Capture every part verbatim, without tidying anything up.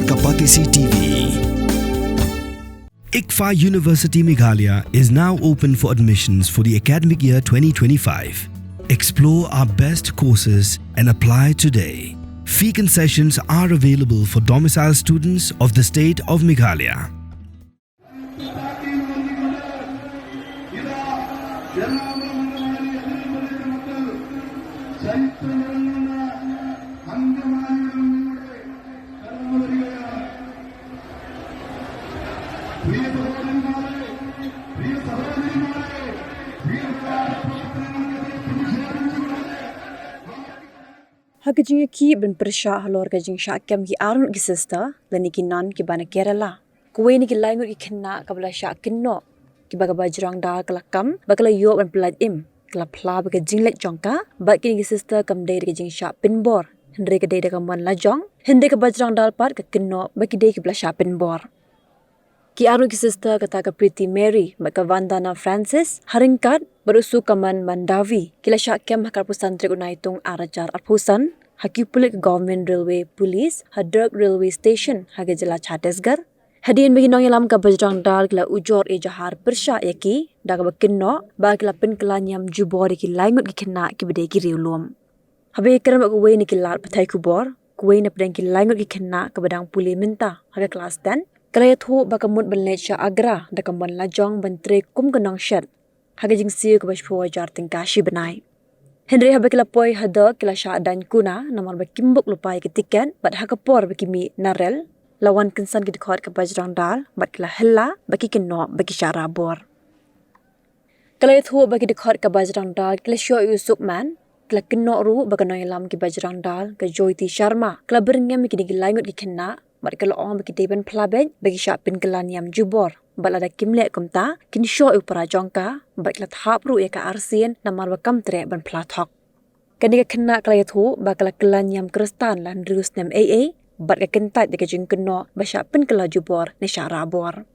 Kapatisi T V. ICFAI University Meghalaya is now open for admissions for the academic year twenty twenty-five. Explore our best courses and apply today. Fee concessions are available for domicile students of the state of Meghalaya. Ha ka jingïakhih ban pyrshah halor ka jingshah kem ki arngut ki sister lane ki nun kiba na Kerala, kawei na ki laingut ki khynnah kaba la shah kynnoh, kiba ka Bajrang Dal ka la kam ba ka la ïoh ban pyllait im, ka la phla ba ka jingleit jong ka bad kine ki sister kam dei da ka jingshah pynbor, hynrei ka dei da ka mon lajong, hynrei ka Bajrang Dal pat ka kynnoh ba ki dei kiba la shah pynbor. Ki arngut ki sister, kata ka Preeti Mary bad ka Vandana Francis, ha ryngkat bad u Sukaman Mandavi, ki la shah kem ha ka arphew san tarik u Naitung ar hajar arphew san ha ki pulit ka Government Railway Police ha Durg Railway Station ha ka jylla Chhattisgarh. Hadien ba ki nongïalam ka Bajrang Dal ki la ujor ejahar pyrshah ïa ki, da kaba kynnoh ba ki la pynkylla niam jubor ïa ki laingut ki khynnah kiba dei ki riewlum. Haba ïakren bad kawei na ki lad pathai khubor, kawei na pdeng ki laingut ki khynnah kaba dang pule mynta ha ka klas ten, ka la ïathuh ba ka mut ban leit sha Agra da ka mon lajong ban trei kum ka nongshet ha ka jingsiew kaba shiphew hajar tyngka shi bnai. Hynrei haba ki la poi ha Durg, ki la shah daiñ kuna namar ba kim book lypa ïa ka tiket, bad ha ka por ba ki mih na rel, la wan kynsan ki dkhot ka Bajrang Dal bad ki la hella ba ki kynnoh ba ki shah rah bor. Ka la ïathuh ba ki dkhot ka Bajrang Dal ki la shoh ïa u Sukaman, ki la kynnoh ruh ba ka nongïalam ki Bajrang Dal ka Jyoti Sharma ka la byrngem ïa kine ki laingut ki khynnah bad ka la ong ba ki dei ban phla beit ba ki shah pynkylla niam jubor, bad lada kim leh kumta kin shoh ïa u para jong ka, bad ka la thap ruh ïa ka arsien namar ba kam treh ban phla thok. Kane ka khynnah ka la ïathuh ba ka la kylla niam Khristan la hynriew snem eiei, bad ka kyntait da ka jingkynnoh ba shah pynkylla jubor ne shah rah bor.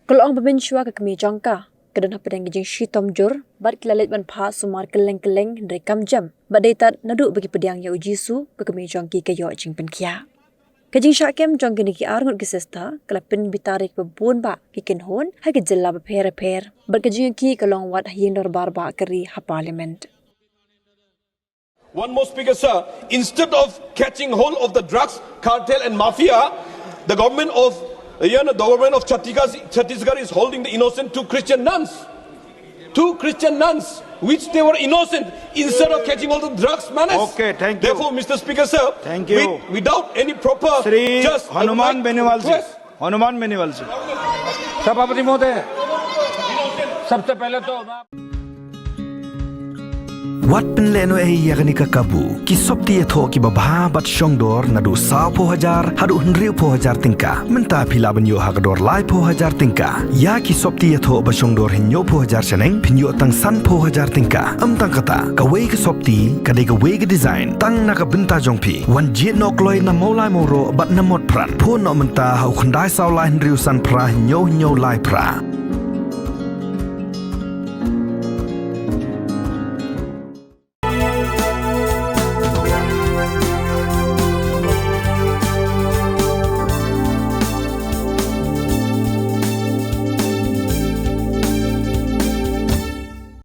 Ka la ong ba mynshuwa ka kmie jong ka ka don hapdeng ka jingshitom jur, bad ki la leit ban phah sumar kylleng kylleng hynrei kam jem, bad dei tad naduh ba ki pdiang ïa u Jisu ka kmie jong ki ka ïoh jingpynkhiah. Ka jingshah kem jong kine ki arngut ki sister ka la pynbitar ïa kiba bun bah ki kynhun ha ki jylla bapher bapher, bad ka jingïakhih ka long wat ha ïing dorbar bah ka ri ha Parliament. One more speaker, sir. Instead of catching hold of the drugs cartel and mafia, the government of, you know, the government of Chhattisgarh, Chhattisgarh is holding the innocent two Christian nuns. Two Christian nuns, which they were innocent, instead of catching all the drugs menace. Okay, thank you. Therefore, Mister Speaker, sir, thank you. With, without any proper, श्री just, I would हनुमान like to बेनीवाल जी, request. हनुमान बेनीवाल जी। सभापति महोदय, सबसे पहले तो Wat pynleh noh ei ïa kane ka kabu. Ki sopti ïathoh kiba bha bad shongdor naduh sawphew hajar haduh hynriewphew hajar tyngka. Mynta phi lah ban ïoh ha ka dor laiphew hajar tyngka. Ïa ki sopti ïathoh ba shongdor hynñiewphew hajar shaneng phin ïoh tang sanphew hajar tyngka. Ym tang kata, kawei ka sopti ka dei kawei ka design tang na ka bynta jong phi. Wan jied noh kloi na Mawlai Mawroh bad na Motphran. Phone noh mynta ha u khyndai saw lai hynriew san phra hynñiew hynñiew lai phra.